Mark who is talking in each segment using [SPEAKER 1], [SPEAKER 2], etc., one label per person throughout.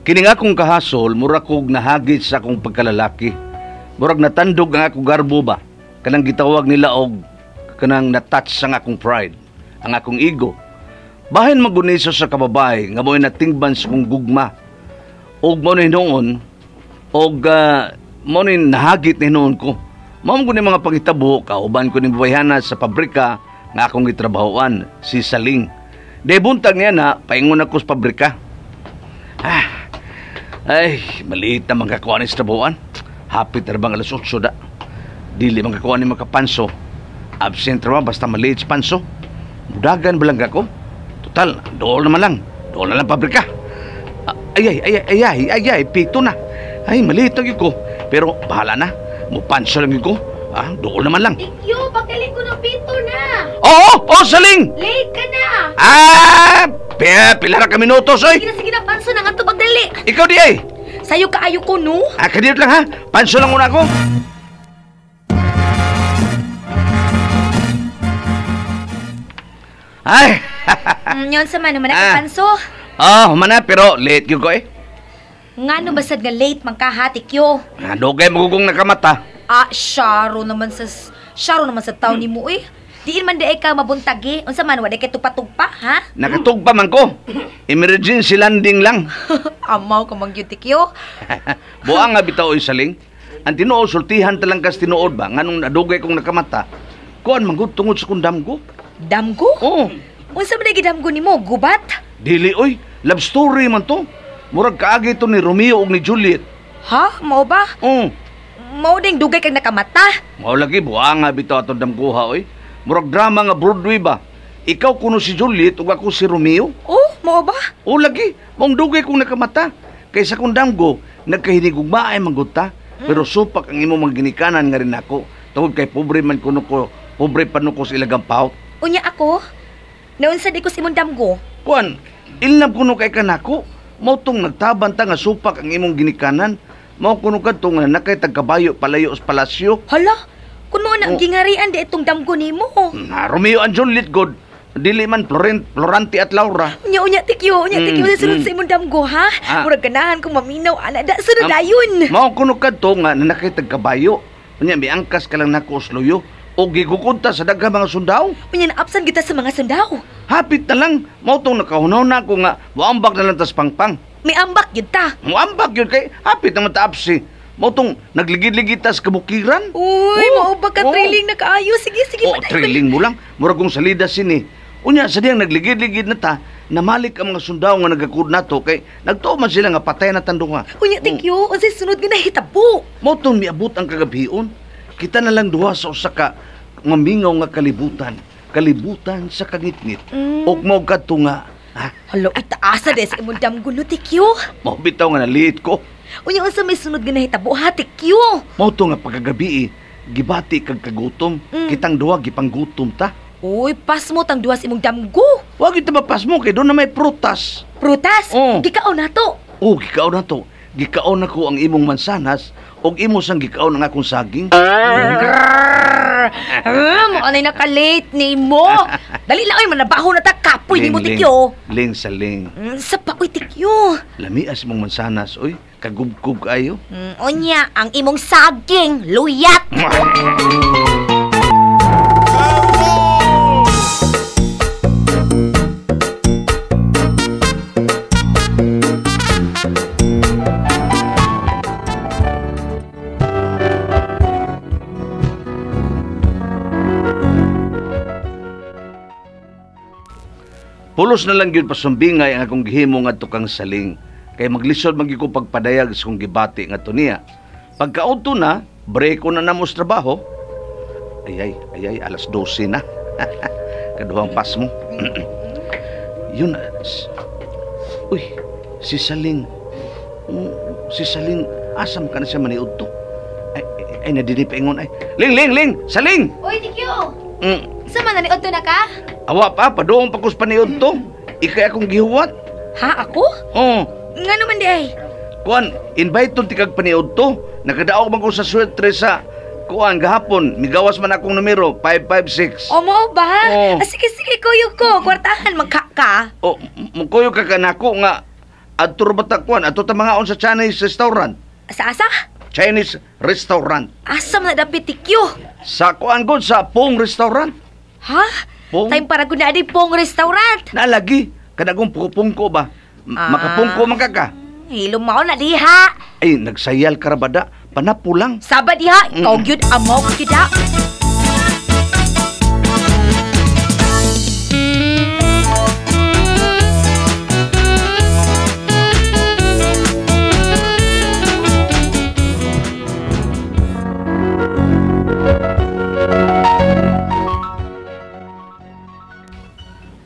[SPEAKER 1] Kini nga akong kahasol, mura kog nahagit sa akong pagkalalaki. Murag natandog ang akong garbo ba? Kanang gitawag nila og kanang natouch ang akong pride, ang akong ego. Bahin maguniso sa kababae nga mo'y natingban sa kong gugma. Og mo ni noon, og mo ni nahagit ni noon ko. Mao ko ni mga pangitabo, kauban ko ni babayhana sa pabrika nga akong gitrabahoan, si Saling. Di buntag niya na, paingon ako sa pabrika. Ah, ay, maliit na mangkakuha ni sa trabahoan. Hapit na bang alas 8 da. Dili mangkakuha ni makapanso. Absent ra basta maliit sa panso. Mudagan ba lang ako? Total, dool naman lang. Dool na lang pabrika. Ay, ay, ay, ay, ay, ay, pito na. Ay, maliit na ko. Pero bahala na. Mupanso lang ko. Ah, dool naman lang.
[SPEAKER 2] Tikyo, pagdali ko ng pito na.
[SPEAKER 1] Oo, oh, Saling!
[SPEAKER 2] Late ka na.
[SPEAKER 1] Ah, pila ra ka minutos, oy.
[SPEAKER 2] Sige na, panso na nga to, pagdali.
[SPEAKER 1] Ikaw di ay.
[SPEAKER 2] Sayo kaayo ko, no?
[SPEAKER 1] Ah, kadiyot lang ha. Panso lang muna ako. Ay!
[SPEAKER 2] Yun sa man, man ah, panso.
[SPEAKER 1] Oh, humana, pero late yun ko eh.
[SPEAKER 2] Nga no, basad nga late, mangkahati kyo.
[SPEAKER 1] Ah, dugay magugong nakamata.
[SPEAKER 2] Ah, syaro naman sa taon ni mo eh. Diin man di ay ka mabuntagi. Unsa man, wala kay tugpa-tugpa, ha?
[SPEAKER 1] Nakatugpa man ko. Emergency landing lang.
[SPEAKER 2] Amaw ka mang gyud kyo.
[SPEAKER 1] Buang nga bitaw oy Saling. Ang tinuod sultihan talang kas tinuod ba nganong nadugay kong nakamata. Kuan man gud tungod sa kong damgo.
[SPEAKER 2] Damgo?
[SPEAKER 1] Oo.
[SPEAKER 2] Unsa man gidamgo nimo, gubat?
[SPEAKER 1] Dili oy, love story man to. Murag kaagi to ni Romeo ug ni Juliet.
[SPEAKER 2] Ha? Mao ba?
[SPEAKER 1] Oo.
[SPEAKER 2] Mao ding dugay kag nakamata.
[SPEAKER 1] Mao lagi buang nga bitaw atong damgoha oy. Murag drama nga Broadway ba? Ikaw kuno si Juliet ug ako si Romeo.
[SPEAKER 2] Oh, mao ba?
[SPEAKER 1] O lagi, maong dugay kong nakamata. Kaysa kong damgo, nagkahinigugma ay manggod ta. Pero supak ang imong mga ginikanan nga rin ako. Tungod kay pobre man kuno ko, pobre pa ko sa ilagang paut.
[SPEAKER 2] Unya ako? Naunsa di ko si imong damgo?
[SPEAKER 1] Kuan, ilnab kuno kay kanako. Mao tong nagtaban ta nga supak ang imong ginikanan. Mao kuno kadto nga nakay tagkabayo palayo sa palasyo.
[SPEAKER 2] Hala, kuno na ang gingarian di itong damgo nimo.
[SPEAKER 1] Na Romeo and Juliet god. Dili man Florante at Laura.
[SPEAKER 2] Unya tikyo, unya tikyo sunod sa imong damgo ha.
[SPEAKER 1] Ah.
[SPEAKER 2] Murag ganahan kong maminaw ana da sunod dayon.
[SPEAKER 1] Mao kuno kadto nga nanakay tagkabayo. Unya miangkas ka lang nako osloyo o gigukunta sa daghang mga sundao.
[SPEAKER 2] Unya naapsan kita sa mga sundao.
[SPEAKER 1] Hapit na lang mao tong nakahunaw na ako nga moambak na lang tas pangpang.
[SPEAKER 2] Miambak gyud ta.
[SPEAKER 1] Moambak gyud kay hapit na man ta apsi. Mao tong nagligid-ligid tas kabukiran.
[SPEAKER 2] Uy, mao ba ka thrilling na kaayo? Sige, sige.
[SPEAKER 1] Oh, thrilling mo lang. Murag kong salida sini. Unya sa diyang nagligid-ligid na ta, namalik ang mga sundao nga nagakud nato kay nagtuo man sila nga patay na tandunga.
[SPEAKER 2] Unya tikyo, unsay sunod nga nahitabo?
[SPEAKER 1] Mao tong miabot ang kagabhion. Kita na lang duha sa usa ka mamingaw nga kalibutan. Kalibutan sa kangitngit. Og mao kadto nga. Ha?
[SPEAKER 2] Hala, itaasa des imong damgo no tikyo.
[SPEAKER 1] Mao bitaw nga naliit ko.
[SPEAKER 2] Unya unsa may sunod nga nahitabo ha tikyo?
[SPEAKER 1] Mao to nga pagkagabi gibati kag kagutom. Kitang duha gipanggutom ta.
[SPEAKER 2] Uy, pasmo tang duha sa imong damgo.
[SPEAKER 1] Wa gyud ta mapasmo kay doon na may prutas.
[SPEAKER 2] Prutas?
[SPEAKER 1] Oh.
[SPEAKER 2] Gikaon na to.
[SPEAKER 1] Oh, gikaon na to. Gikaon na ko ang imong mansanas og imo sang gikaon ang akong saging.
[SPEAKER 2] Mo anay naka-late nimo. Dali lang oy, manabaho na ta kapoy nimo tikyo.
[SPEAKER 1] Ling sa ling.
[SPEAKER 2] Sa pa oy tikyo.
[SPEAKER 1] Lamias imong mansanas oy, kagubkub kayo.
[SPEAKER 2] Unya ang imong saging, luyat.
[SPEAKER 1] Pulos na lang yun pasumbingay ang akong gihimo ngadto kang Saling. Kay maglisod man gyud ko pagpadayag sa kong gibati ngadto niya. Pagkaudto na, break ko na namo sa trabaho. Ay, ay, ay, alas 12 na. Kaduhang pas mo. Yun. Uy, si Saling. Si Saling, asam ka na siya maniud to. Ay, ay, nadinipaingon ay. Ling, ling, ling! Saling!
[SPEAKER 2] Uy, tikyo! Sa man naniud to na ka?
[SPEAKER 1] Awa pa, padoong pa kus paniud to. Ikay akong gihuwat.
[SPEAKER 2] Ha, ako?
[SPEAKER 1] Oo.
[SPEAKER 2] Nga naman di ay?
[SPEAKER 1] Kuan, invite tong tikag paniud to. Nakadaog man ko sa sweater sa kuan gahapon. Migawas man akong numero, 556.
[SPEAKER 2] O mo ba?
[SPEAKER 1] Oo.
[SPEAKER 2] Ah, sige, sige, kuyo ko. Kwartahan, magka ka.
[SPEAKER 1] O, mukuyo ka kanako nga. Adto ra ba ta kuan? Adto ta mangaon sa Chinese restaurant.
[SPEAKER 2] Sa asa?
[SPEAKER 1] Chinese restaurant.
[SPEAKER 2] Asa man na dapit tikyo?
[SPEAKER 1] Sa kuan gud sa Pong restaurant.
[SPEAKER 2] Ha?
[SPEAKER 1] Pong?
[SPEAKER 2] Time para gud na adi Pong restaurant.
[SPEAKER 1] Nalagi kanagong pungko ba? Makapungko man ka ka.
[SPEAKER 2] Hilom mao na diha.
[SPEAKER 1] Ay, nagsayal ka ra ba da? Panapulang.
[SPEAKER 2] Saba diha, ikaw gyud amaw gyud da.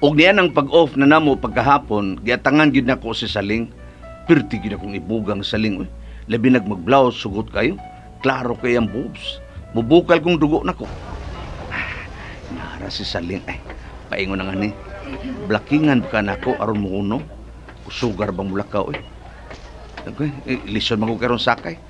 [SPEAKER 1] Og niya ang pag-off na namo pagkahapon, giatangan gyud nako si Saling. Pirti gyud akong ibugang Saling oy. Labi nag mag-blouse, sugot kayo. Klaro kay ang boobs. Mubukal kong dugo nako. Nara si Saling ay. Paingon na nga ni. Blackingan ka nako aron mo uno. Kusugar bang mulakaw oy. Okay, lison man ko karon sakay.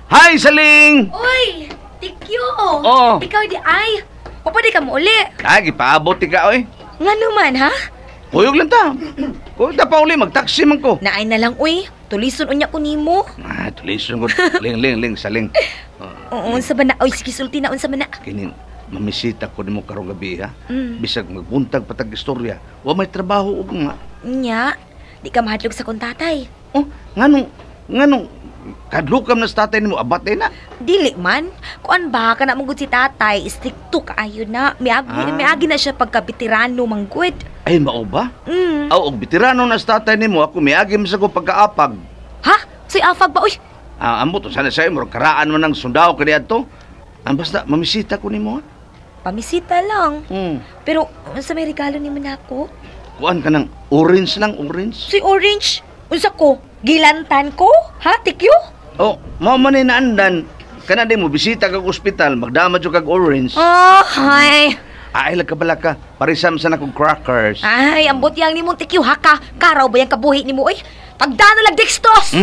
[SPEAKER 1] Hi Saling!
[SPEAKER 2] Uy, tikyo.
[SPEAKER 1] Oh.
[SPEAKER 2] Ikaw di ay. Pwede ka mo uli.
[SPEAKER 1] Ay, gipaabot ti ka oy.
[SPEAKER 2] Nga naman, ha?
[SPEAKER 1] Kuyog lang ta. Kuyog ta pa uli, magtaksi man ko.
[SPEAKER 2] Naay na lang, uy. Tulison unya ko nimo.
[SPEAKER 1] Ah, tulison ko. Ling, ling, ling, saling.
[SPEAKER 2] Oo, unsa ba na? Uy, sige, sulti na, unsa ba na?
[SPEAKER 1] Kining, mamisita ko nimo karong gabi, ha?
[SPEAKER 2] Mm.
[SPEAKER 1] Bisag magbuntag patag istorya. Wa may trabaho og nga.
[SPEAKER 2] Nya, di ka mahadlok sa kong tatay.
[SPEAKER 1] Oh, nganong, kadlokam na sa tatay nimo, abat na.
[SPEAKER 2] Dili man. Kuan ba, kana mong si tatay, stricto kaayo na. Miagi na siya pagka-veterano manggud.
[SPEAKER 1] Ay, mao ba?
[SPEAKER 2] Mm.
[SPEAKER 1] Aw, og veterano na sa tatay nimo, ako miagi man sa ko pagkaapag.
[SPEAKER 2] Ha? Soy afag ba? Uy!
[SPEAKER 1] Ah, ambot, sana sa'yo, murag karaan man ang sundao kaniadto. Ang basta, mamisita ko nimo, ha?
[SPEAKER 2] Pamisita lang.
[SPEAKER 1] Mm.
[SPEAKER 2] Pero, unsa may regalo nimo nako?
[SPEAKER 1] Kuan ka ng orange lang, orange.
[SPEAKER 2] Soy orange. Unsa ko? Gilantan ko? Ha, tikyo?
[SPEAKER 1] Oh, mao man ni naandan. Kana di mo bisita kag ospital, magdama jud kag orange.
[SPEAKER 2] Oh, ay.
[SPEAKER 1] Ay, lagka bala ka. Parisam sa nakong crackers.
[SPEAKER 2] Ay, ambot yang nimong tikyo ha ka. Karaw ba yang kabuhi nimo oy? Pagdano lag dextrose.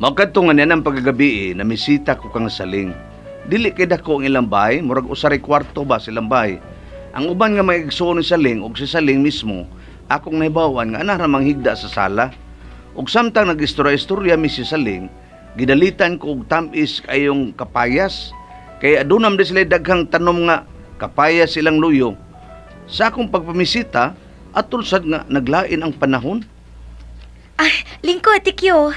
[SPEAKER 1] Magkadto nga niya ng pagkagabi, namisita ko kang Saling. Dili kay dako ang ilang bahay, murag usaray kwarto ba silang bahay. Ang uban nga may igsuon ni Saling og si Saling mismo, akong nahibawan nga ana ra manghigda sa sala. Og samtang nag-istorya-istorya mi si Saling, gidalitan ko og tam-is kayong kapayas. Kay adunam di sila daghang tanom nga kapayas silang luyo. Sa akong pagpamisita, atol sad nga naglain ang panahon.
[SPEAKER 2] Ay, lingkod, tikyo.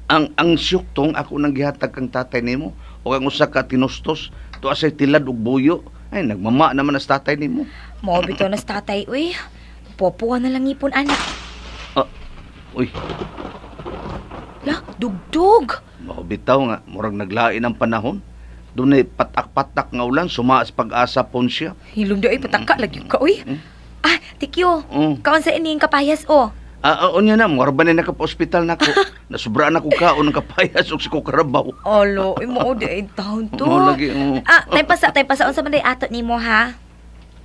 [SPEAKER 1] Ang syuktong ako nang gihatag kang tatay nimo o ang usa ka tinustos tuwa say tilad og buyo. Ay, nagmama naman as tatay nimo.
[SPEAKER 2] Mao bitaw na sa tatay, uy. Popuan na lang ipon, anak.
[SPEAKER 1] Uy.
[SPEAKER 2] La, dugdug.
[SPEAKER 1] Mao bitaw nga murag naglain ang panahon. Dunay patak-patak nga ulan sumaas pag-asa pon siya.
[SPEAKER 2] Hilom di ay pataka lagi ka, uy. Ah, tikyo.
[SPEAKER 1] Mm.
[SPEAKER 2] Kaon sa ining kapayas o.
[SPEAKER 1] Unya na, mura ba na nakapaospital na ako? Nasubraan ako kaon ng kapayas o si kukarabaw.
[SPEAKER 2] Alo, imo di ay taon to.
[SPEAKER 1] Oo, lagi, oo.
[SPEAKER 2] Ah, time pa sa unsa man day ato nimo ha?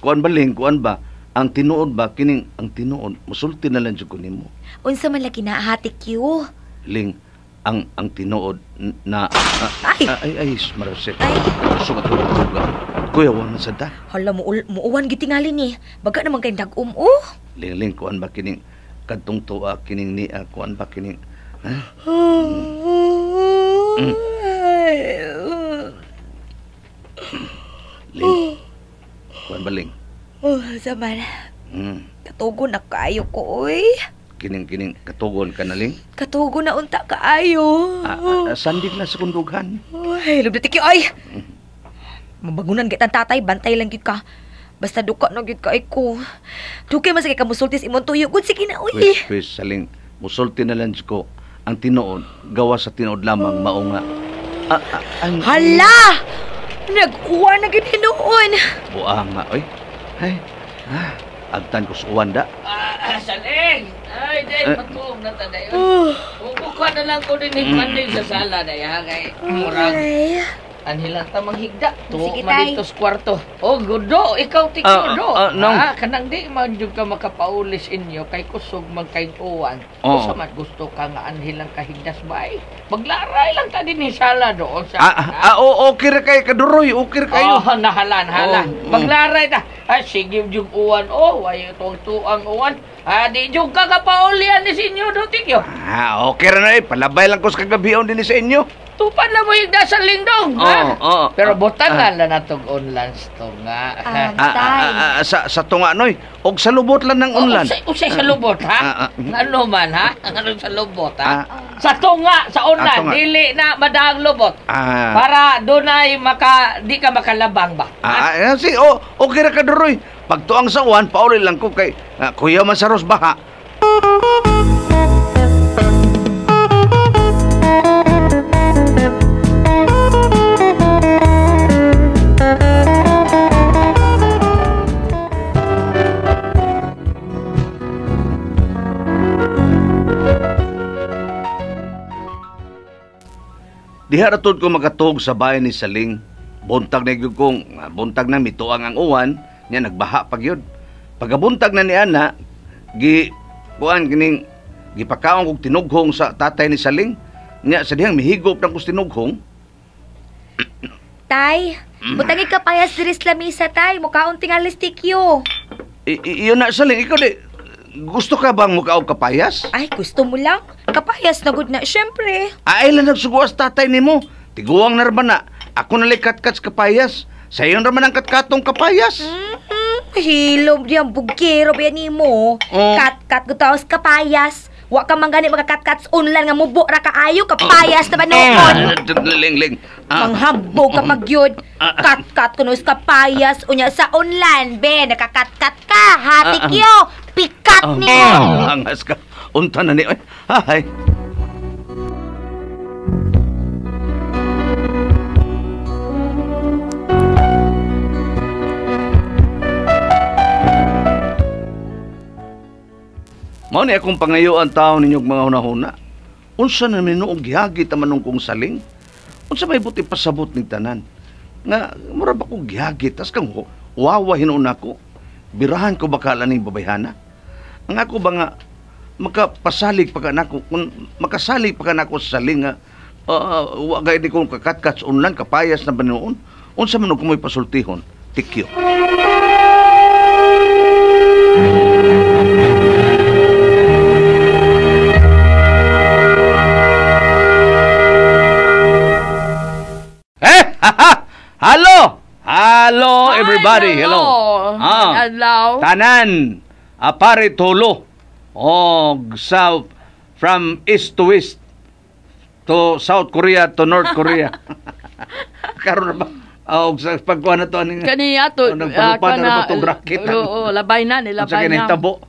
[SPEAKER 1] Kuan ba ling, kuan ba? Ang tinuod ba kining ang tinuod musulti na lang jud ko nimo.
[SPEAKER 2] Unsa man lagi na ha, tikyo?
[SPEAKER 1] Ling, ang tinuod na
[SPEAKER 2] Ay.
[SPEAKER 1] ay marose.
[SPEAKER 2] Ay.
[SPEAKER 1] Sugat ko duga. Kuya wa man sad ta.
[SPEAKER 2] Hala mo muuwan gitingali ni. Baga naman kay dag-um oh.
[SPEAKER 1] Ling, ling, kuan ba kining kadtong tuwa kining niya, kuan ba kining ha? Mm. Ling. Kuan ba ling?
[SPEAKER 2] Oh, saman.
[SPEAKER 1] Mm.
[SPEAKER 2] Katugon na kaayo ko, oy.
[SPEAKER 1] Kining katugon ka na ling?
[SPEAKER 2] Katugon na unta kaayo.
[SPEAKER 1] Sandig na sa kundughan.
[SPEAKER 2] Ay, lubda tikyo, ay. Mabagunan git ang tatay, bantay lang gyud ka. Basta duka na gyud ka ay ko. Dukay man sa kay kamusultis imong tuyo. Gud sige na, uy.
[SPEAKER 1] Pwes, saling musulti na lang ko. Ang tinuod, gawa sa tinuod lamang mao nga.
[SPEAKER 2] Hala! Nag-uwan na gyud hinuon.
[SPEAKER 1] Buang nga, oy. Ay, agtan ko sa uwan da.
[SPEAKER 3] Saling! Ay, day, matuog na ta dayon. Kukuha na lang ko din ni Panding sa sala day, ha? Kay murag. Anhilan ta manghigda. Tuo
[SPEAKER 2] Sige,
[SPEAKER 3] man
[SPEAKER 2] tay.
[SPEAKER 3] dito sa kwarto. Oh, gudo, ikaw tikyo do.
[SPEAKER 1] Nong.
[SPEAKER 3] Kanang di man jud ka makapaulis inyo kay kusog man kay uwan.
[SPEAKER 1] Oo.
[SPEAKER 3] Usa man gusto ka nga anhilang kahigdas bay. Maglaray lang ta dinhi sala doon sa.
[SPEAKER 1] Okay ra kay kaduroy, okay ra kayo.
[SPEAKER 3] Oh, nahalan, halan.
[SPEAKER 1] Oh, mm.
[SPEAKER 3] Maglaray ta. Ay, sige jud uwan. Oh, way tuang tuang uwan. Di jud ka kapaulian ni sinyo do tikyo.
[SPEAKER 1] Okay ra na eh. Palabay lang ko sa kagabion din sa inyo.
[SPEAKER 3] Tupan na mo higda sa lingdong, ha?
[SPEAKER 1] Oo, oo.
[SPEAKER 3] Pero butangan na natog online to nga.
[SPEAKER 2] Tay.
[SPEAKER 1] Sa tunga noy, og sa lubot lang ng unlan.
[SPEAKER 3] Usay sa lubot, ha? Ano man, ha? Ano sa lubot, ha? Sa tunga, sa unlan,
[SPEAKER 1] Tunga.
[SPEAKER 3] dili na madaang lubot. Para dunay di ka makalabang ba?
[SPEAKER 1] Okay ra ka duroy. Pagtuang sa uwan, pauli lang ko kay kuya man sa Rosbaha. Diha ra tud ko makatuog sa bahay ni Saling. Buntag na gyud kong buntag na mituang ang uwan, nya nagbaha pa gyud. Pagabuntag na ni ana, gi kuan kining gipakaon kog tinughong sa tatay ni Saling. Nya sa dihang mihigop nang kog tinughong.
[SPEAKER 2] Tay, butangi kapayas diri sa lamisa, tay. Mukaon tingali stikyo.
[SPEAKER 1] Iyon na Saling, ikaw di gusto ka bang mukaog kapayas?
[SPEAKER 2] Ay, gusto mo lang? Kapayas na gud na, syempre.
[SPEAKER 1] Ay lang nagsuguas tatay nimo. Tiguang na raman na. Ako nalay katkat sa kapayas. Sa iyon raman ang katkatong kapayas.
[SPEAKER 2] Hilom diyan, bugkero ba yan nimo?
[SPEAKER 1] Oh.
[SPEAKER 2] Kat-kat gutaos kapayas. Wa ka man gani makakatkat sa online nga mubo ra kaayo kapayas na ba noon?
[SPEAKER 1] Ling ling.
[SPEAKER 2] Manghambog ka pag yun. Kat-kat kuno sa kapayas unya sa online be nakakatkat ka. Hatik yo. Pikat nimo.
[SPEAKER 1] Angas ka. Unta na ni. Ay. Mao ni akong pangayuan taon ninyong mga hunahuna. Unsa na minuog gihagit ang manong kong saling? Unsa may buti pasabot ning tanan? Nga mura ba ko gihagit tas kang wawa hinuon ako? Birahan ko bakala ning babayhana? Ang ako ba nga makapasalig pa ka nako kung makasalig pa ka nako sa saling nga wa gay di kong kakatkat sa unlan kapayas na banuon? Unsa man og kumoy pasultihon? Tikyo. Hello! Hello everybody. Hello.
[SPEAKER 3] Hello.
[SPEAKER 1] Tanan apare tulo og south from east to west to South Korea to North Korea. Karon ba og sa pagkuha na to aning
[SPEAKER 3] kaniya to
[SPEAKER 1] nagpalupa na ba tong bracket.
[SPEAKER 3] Oo, labay na nilabay na.
[SPEAKER 1] Nahitabo.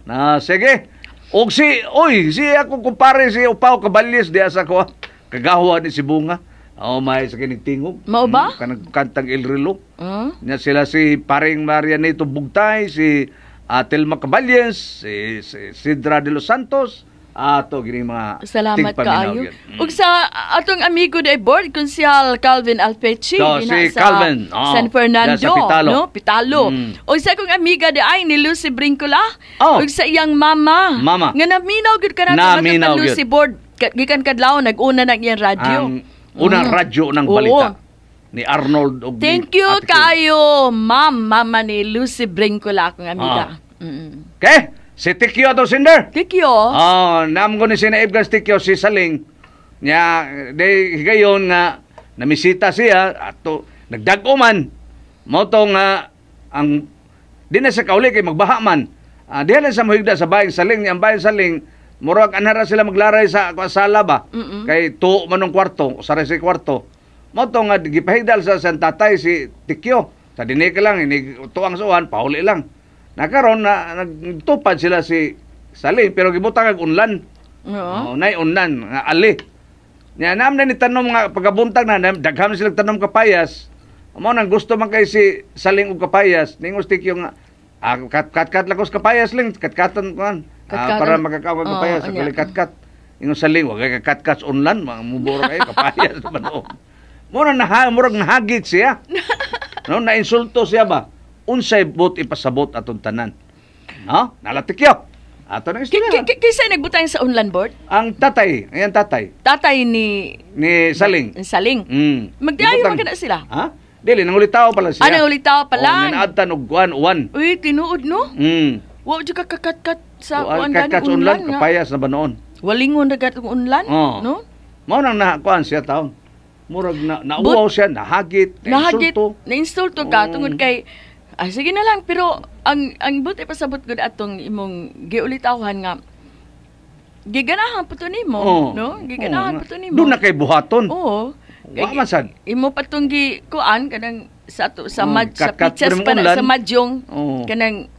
[SPEAKER 1] Na sige. Og si oy si ako kumpare si Upaw Caballes diha sa ko kagawa ni Sibunga. Oh, may sa kining tingog.
[SPEAKER 3] Mao ba?
[SPEAKER 1] Kanang kantang El Relo. Nya sila si paring Marianito Bugtay, si Telma Caballes, si Sidra de los Santos, ato gini mga
[SPEAKER 4] Salamat kaayo. Ug sa atong amigo day board Konsyal Calvin Alpechi
[SPEAKER 1] so, si
[SPEAKER 4] sa
[SPEAKER 1] Calvin,
[SPEAKER 4] San Fernando,
[SPEAKER 1] sa Pitalo.
[SPEAKER 4] No? Pitalo. Ug sa akong amiga di ay ni Lucy Brincola.
[SPEAKER 1] Oh.
[SPEAKER 4] Ug sa iyang mama.
[SPEAKER 1] Mama.
[SPEAKER 4] Nga naminaw gyud kana
[SPEAKER 1] naminaw
[SPEAKER 4] Lucy board gikan kadlaw nag-una nang iyang radyo.
[SPEAKER 1] Ang unang radyo ng balita ni Arnold og
[SPEAKER 4] Thank you kaayo, ma'am, mama ni Lucy Brincola akong amiga.
[SPEAKER 1] Okay, si Tikyo ato sinder.
[SPEAKER 4] Tikyo.
[SPEAKER 1] Naam ko ni sinaib gas Tikyo si Saling. Nya day higayon nga namisita siya ato nagdag-o man. Mao to nga ang di na sa kauli kay magbaha man. Diha lang sa mohigda sa bayang Saling, ang bayang Saling murag anara sila maglaray sa sala ba. Kay tuo man ng kwarto, sa si kwarto. Mao to nga gipahigdal sa san tatay si Tikyo. Sa dinhi ka lang ini tuang suwan pauli lang. Nakaron na nagtupad sila si Saling pero gibutang ag unlan.
[SPEAKER 4] Oo.
[SPEAKER 1] Nay unlan nga ali. Nya naam na ni tanom nga pagabuntag na daghan sila tanom kapayas. Mao nang gusto man kay si Saling og kapayas. Ningos Tikyo nga kat-kat lang ko sa kapayas ling katkatan kuan. Para makakaw ka kapayas, yeah. Katkat. Ingon Saling, wag kay katkat unlan, muboro kayo kapayas naman o. Mura na murag nahagit siya. No, nainsulto siya ba? Unsay buot ipasabot atong tanan? No? Nalatikyo. Ato nang istorya.
[SPEAKER 4] Kinsa nagbutang sa unlan, board?
[SPEAKER 1] Ang tatay, ayan tatay
[SPEAKER 4] Tatay ni
[SPEAKER 1] ni Saling.
[SPEAKER 4] Saling. Magdiayo
[SPEAKER 1] Gibutang-
[SPEAKER 4] man kana sila.
[SPEAKER 1] Ha? Dili nangulitaw pala siya.
[SPEAKER 4] Ah, nangulitaw pa lang.
[SPEAKER 1] Oh, naadtan og kuan uwan.
[SPEAKER 4] Uy, tinuod no? Wa jud ka kakatkat sa kuan gani
[SPEAKER 1] Kat unlan
[SPEAKER 4] unlan nga.
[SPEAKER 1] kapayas na ba noon?
[SPEAKER 4] Walingon ra gatong unlan,
[SPEAKER 1] Oo.
[SPEAKER 4] no?
[SPEAKER 1] Mao nang nakuan siya taon. Murag na nauwaw siya, nahagit,
[SPEAKER 4] Nahagit,
[SPEAKER 1] nainsulto.
[SPEAKER 4] nainsulto ka
[SPEAKER 1] Oo.
[SPEAKER 4] tungod kay ah, sige na lang, pero ang buti pasabot gud atong imong giulitawhan nga giganahan po to nimo,
[SPEAKER 1] Oo.
[SPEAKER 4] no? Giganahan
[SPEAKER 1] Oo.
[SPEAKER 4] po to nimo.
[SPEAKER 1] Doon na kay buhaton.
[SPEAKER 4] Oo.
[SPEAKER 1] Wa man sad.
[SPEAKER 4] Imo pa tong gi kuan kanang sa ato sa
[SPEAKER 1] Oo,
[SPEAKER 4] mad, sa
[SPEAKER 1] kat-kat
[SPEAKER 4] pictures
[SPEAKER 1] pa
[SPEAKER 4] pa na,
[SPEAKER 1] unlan.
[SPEAKER 4] sa madyong
[SPEAKER 1] Oo.
[SPEAKER 4] kanang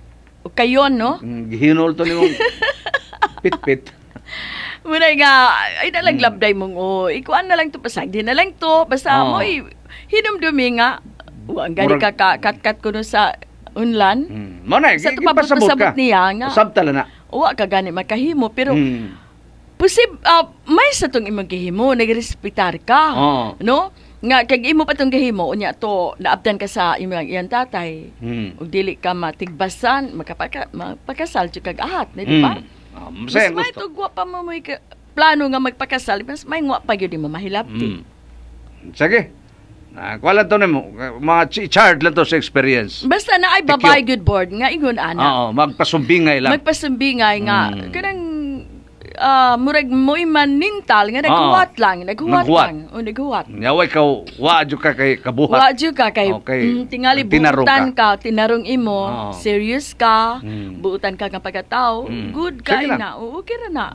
[SPEAKER 4] kayon, no?
[SPEAKER 1] Gihinol to nimong pitpit.
[SPEAKER 4] Muna nga ay nalang labday mong o ikuan na lang to, pasagdi na lang to basta
[SPEAKER 1] Oo.
[SPEAKER 4] mo hinumdumi nga wa ang gani
[SPEAKER 1] Murag-
[SPEAKER 4] ka kat-kat kuno sa unlan.
[SPEAKER 1] Mao na,
[SPEAKER 4] Sa
[SPEAKER 1] gipasabot
[SPEAKER 4] tupabot
[SPEAKER 1] ka.
[SPEAKER 4] niya nga.
[SPEAKER 1] Sabta na.
[SPEAKER 4] Wa ka gani makahimo pero posib may sa tong imong gihimo nagrespetar ka.
[SPEAKER 1] Oo.
[SPEAKER 4] No? Nga kag imo pa tong gihimo unya to naabdan ka sa imong iyang tatay. Ug dili ka matigbasan mapakasal jud kag ahat, di ba?
[SPEAKER 1] Ah,
[SPEAKER 4] Mas
[SPEAKER 1] masaya ang
[SPEAKER 4] may
[SPEAKER 1] gusto.
[SPEAKER 4] tug wa pa mo may plano nga magpakasal, mas may wa pa gyud mo mahilabti.
[SPEAKER 1] Sige. Na, kuha lang to nimo. Mga charge lang to sa experience.
[SPEAKER 4] Basta na ay
[SPEAKER 1] Thank
[SPEAKER 4] babae
[SPEAKER 1] you.
[SPEAKER 4] good board nga ingon ana.
[SPEAKER 1] Oo, magpasumbingay lang.
[SPEAKER 4] Magpasumbingay nga kanang murag mo'y manintal nga naghuwat lang, naghuwat
[SPEAKER 1] Naghuwat.
[SPEAKER 4] lang. O naghuwat.
[SPEAKER 1] Nyawa ikaw, wa jud ka kay kabuhat.
[SPEAKER 4] Wa jud ka kay
[SPEAKER 1] Okay.
[SPEAKER 4] tingali
[SPEAKER 1] Tinarong
[SPEAKER 4] buutan ka, tinarong imo,
[SPEAKER 1] Oo.
[SPEAKER 4] serious ka, buutan ka nga pagkatao, good
[SPEAKER 1] Sige
[SPEAKER 4] kay
[SPEAKER 1] lang.
[SPEAKER 4] na. Oo, okay ra na.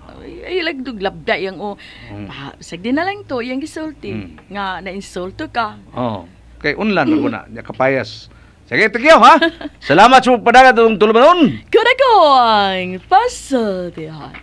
[SPEAKER 4] Ay lagdug labda yang o. Ah, sagdi na lang to yang gisulti nga nainsulto ka.
[SPEAKER 1] Oo. Kay unlan ako na, nya kapayas. Sige, thank you, ha? Salamat sa pagpadagat atong tulumanon.
[SPEAKER 4] Kurakong pasultihan.